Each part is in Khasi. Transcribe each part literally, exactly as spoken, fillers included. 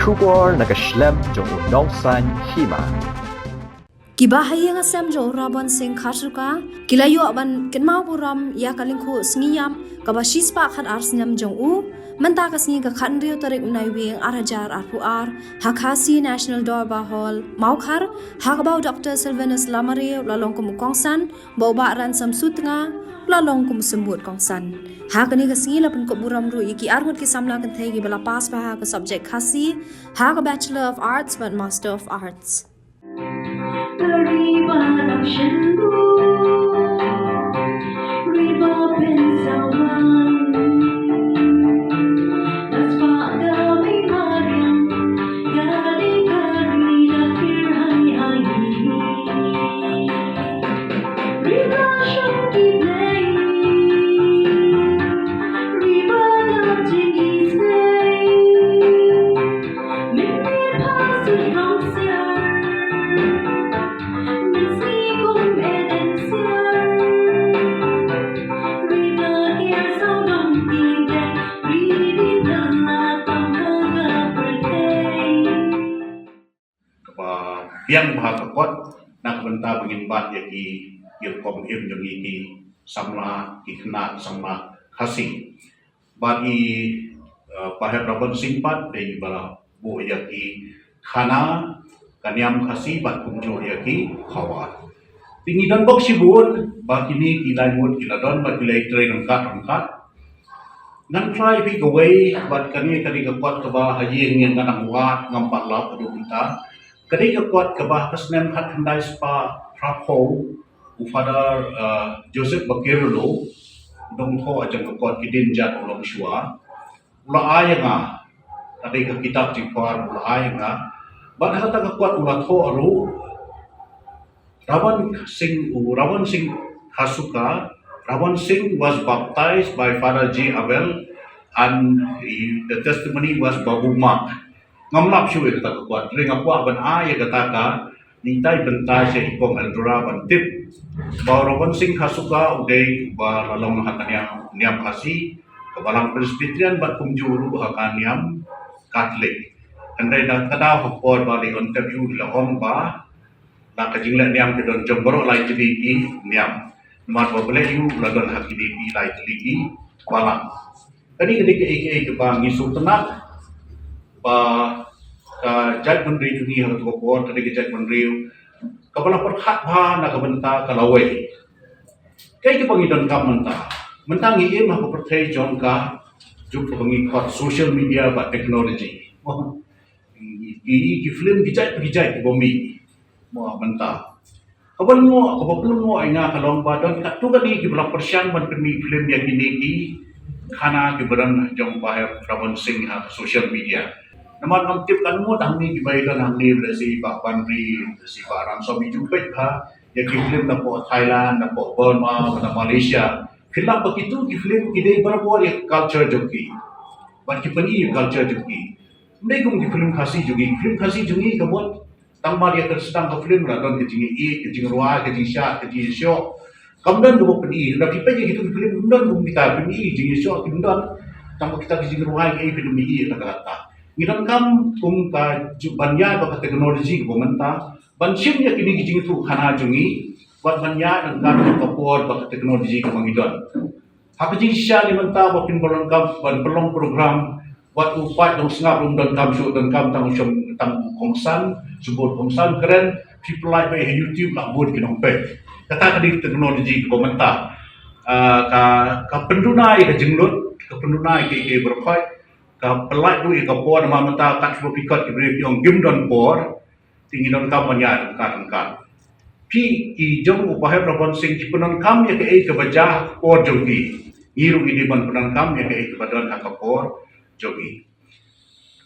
Khubor na ka shlem jong u nongsan hima. Kiba ha ïing ha sem jong u Rabon Singh Kharsuka ki la ïoh ban kynmaw burom ïa ka lyngkhuh sngi ïap kaba shispah khatar snem jong u. Mynta ka sngi ka khathynriew tarik u Naiwieng arhajar arphew ar ha Khasi National Dorbar Hall, Mawkhar, ha kaba u Doctor Sylvanus Lamare u la long kum u kongsan, bad u Bah Ransom Sutnga u la long kum u symbud kongsan. Ha kane ka sngi la pynkup burom ruh ïa ki arngut ki samla kynthei kiba la pass bha ha ka subject Khasi ha ka Bachelor of Arts bad Master of Arts. Kaba biang bha ka kot na ka bynta ba ngin bat ïa ki, ïa ki rukom im jong ngi ki samla, ki khynnah samla Khasi. Bad i, eh, Bah Hep Rabon Singh pat dei ba la buh ïa ki khana ka niam Khasi bad kumjuh ïa ki khawar. Te ngi don bok shibun ba kine ki lai ngut ki la don bad ki la ïatrei ryngkat ryngkat. Ngan try phi kawei bad kane ka dei ka kot kaba ha ïing ngan nang wad ngam pat lap haduh mynta. Ka dei ka kot kaba ha ka snem khatkhyndai spah phraphew u Father, uh, Joseph Bakirolo, u nongthoh jong ka kot Ki Dieng Jat U Longshuwa, u la ai ïa nga. Ka dei ka kitab jingkhawar u la ai ïa nga. Bad ha kata ka kot u la thoh ruh Rawan Singh, u Rawan Singh Kharsuka, Rawan Singh was baptized by Father J. Abel and he, the testimony was Babu Mark. Ngam lap shuh ïa kata ka kot, hynrei nga kwah ban ai ïa kata ka, ngi tai bynta sha i kong Eldora ban tip ba u Rawan Singh Kharsuka u dei uba la long ha ka niam, niam Khasi, ka Balang Presbyterian bad kumjuh ruh ha ka niam Catholic. Hynrei da ka daw ha por ba la interview la ong ba la ka jingleh niam ka don jong baroh lai tylli ki niam. Namar ba u Blei u la don ha kine ki lai tylli ki balang. Kane ka dei kaei kaei kaba ngi sngewtynnat ba ka jaitbynriew jong ngi ha kata ka por ka dei ka jaitbynriew kaba la pyrkhat bha na ka bynta ka lawei. Kaei kaba ngi donkam mynta? Mynta ngi im ha ka pyrthei jong ka juk kaba ngi khot social media bad technology. Ki, ki film ki jait ki jait kiba mih. Mo mynta. Kaba lyngngoh, kaba lyngngoh ïa nga ka long ba don katto katne kiba la pyrshang ban pynmih film ïa kine ki khana kiba don jong Bah Hep Rawan Singh ha social media. Namar ngam tip katno ngut hangne kiba ïadon hangne, lehse Bah Banri, lehse Bah Ransom, ïa ju peit bha ïa ki film napoh Thailand, napoh Burma, na Malaysia. Phi lap ba kito ki film ki dei barabor ïa culture jong ki. Bad ki pyni ïa culture jong ki. Ym dei kum ki film Khasi jong ngi, film Khasi jong ngi ka mut tang mar ïa ka sdang ka film la don ka jingïeit, ka jingrwai, ka jingshad, ka jingshoh. Kam don kaba pyni, lada phi peit ïa kito ki film kam don kum kita, pyni jingishoh kim don. Tang ba kita ki jingrwai ki ei pynmih ïa kata kata. Ngi donkam kum ka ju-, ban ïaid bad ka technology kaba mynta, ban shim ïa kine ki jingïathuh khana jong ngi, bad ban ïaid ryngkat ka por bad ka technology kaba ngi don. Ha ka jingshisha ni mynta ba phin pynlong kam, ban pynlong program, wat u paid Nongsngap ruh ym donkam shuh, donkam tang u shong, tang u kongsan, symbud kongsan, kren, phi pynlait beit ha YouTube lah bun ki nongpeit. Kata ka dei ka technology kaba mynta. Ah, ka, ka pynduna ïa ka jinglut, ka pynduna ïa kiei kiei baroh khoit, ka pynlait ruh ïa ka por, namar mynta kat shaba phi kot ki briew ki ong kim don por, te ngi donkam ban ïaid ryngkat ryngkat. Phi ki jong u Bah Hep Rawan Singh ki pyndonkam ïa kaei kaba jia ha ka por jong ki. Ngi ruh ngi dei ban pyndonkam ïa kaei kaba don ha ka por jong ngi.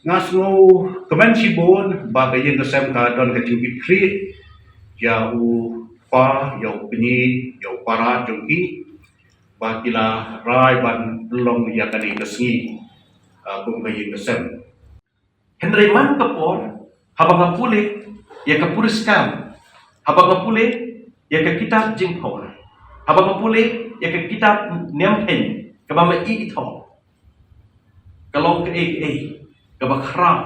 Nga sngewkmen shibun ba ka ïing ka sem ka don ka jingkitkhlieh ïa u kpa, ïa u kñi, ïa u para jong ki ba ki la rai ban pynlong ïa kane ka sngi, ah, kum ka ïing ka sem. Hynrei man ka por, haba nga pule ïa ka puriskar, haba nga pule ïa ka kitab Jingphawar, haba nga pule ïa ka kitab Niam Kheiñ, kaba ma i i thong, ka long kaei kaei kaba khraw,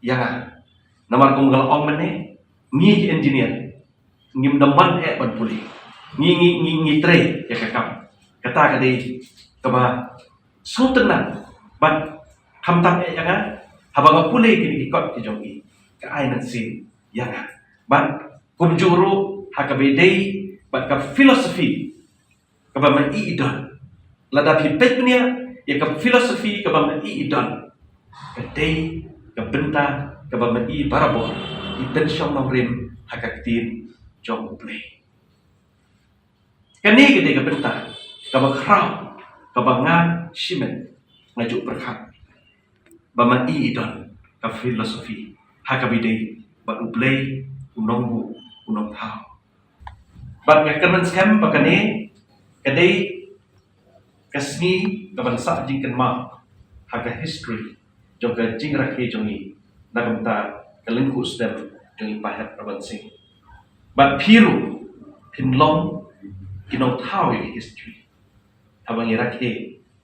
ïa nga. Namar kum nga la ong mynne, ngi ki engineer ngim dang ban eh ban pule. Ngi ngi ngi ngi trei ïa ka kam. Kata ka dei kaba sngewtynnat bad khamtam eh ïa nga haba nga pule kine ki kot ki jong ngi. Ka ai mynsiem ïa nga. Bad kumjuh ruh ha kaba ïadei bad ka philosophy kaba ma i i don. Lada phi peit bniah ïa ka philosophy kaba ma i i don, ka dei ka bynta kaba ma i barabor i pynshong nongrim ha ka ktien jong U Blei. Kane ka dei ka bynta kaba khraw kaba nga shimet nga ju pyrkhat ba ma i i don ka philosophy ha kaba ïadei bad U Blei, U Nongbuh, U Nongthaw. Bad nga kyrmen skhem ba kane ka dei ka sngi kaban sah jingkynmaw ha ka history jong ka jingrakhe jong ngi na ka bynta ka lyngkhuh snem jong i Bah Hep Rymban Sing. Bad phi ruh phin long ki nongthaw ïa ka history haba ngi rakhe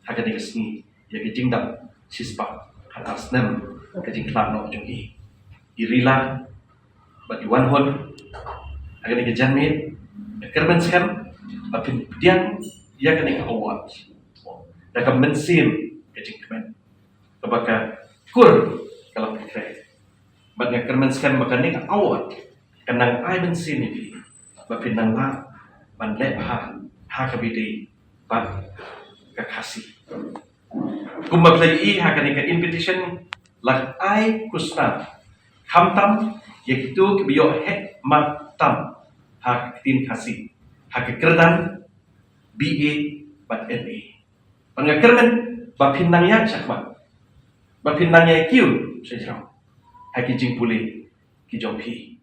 ha kane ka sngi ïa ka jingdap shispah khatar snem ka jingkhlad noh jong i. I Rila bad i Wanhun ha kane ka janmiet, nga kyrmen skhem ba phin pdiang ïa kane ka award da ka mynsiem ka jingkmen kaba ka kur ka la pynkhreh. Bad nga kyrmen skhem ba kane ka award kan nang ai mynsiem ïa phi ba phin nang lah ban leh bha ha kaba ïadei bad ka Khasi. Kumba phi la ïohi ha kane ka invitation, la ai khusnam khamtam ïa kito kiba ïoh heh mat tam ha ka ktien Khasi ha ka kyrdan B A bad M A. Bad nga kyrmen ba phin nang ïaid shakhmat, ba phin nang ïakiew shajrong ha ki jingpule ki jong phi.